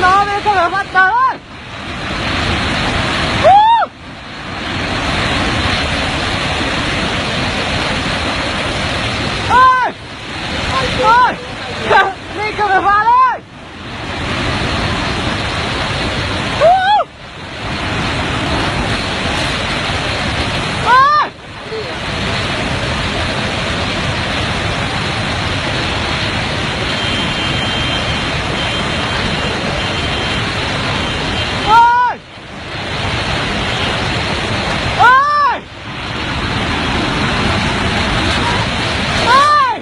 ລໍແມ່ນກໍແບບວ່າຕາຍເລີຍ. ໂອ້ຍ ໂອ້ຍ ນີ້ກໍແບບວ່າເລີຍ. ໂອ້ຍ ໂອ້ຍ ໂອ້ຍ ໂອ້ຍ ໂອ້ຍ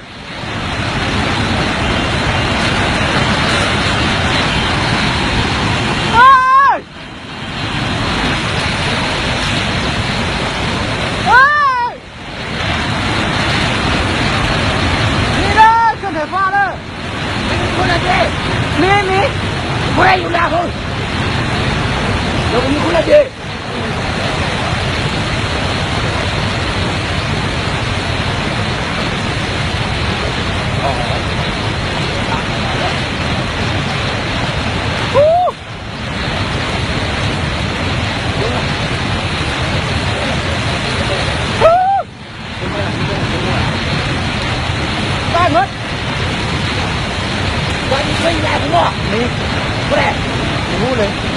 ໂອ້ຍ ໂອ້ຍ ນີ້ເດີ ຂຶ້ນໄຟຟ້າເດີ. ມີຄົນລະເດ ມີ ມີ ບໍ່ໄດ້ຢູ່ນາພຸ້ນ ດຽວມີຄົນລະເດ. ຕາຍໝົດ ວ່າມີເຄີຍຢູ່ຫຼາຍຜູ້ບໍ່? ມີ ຜູ້ໃດ? ບໍ່ຮູ້ເລີຍ.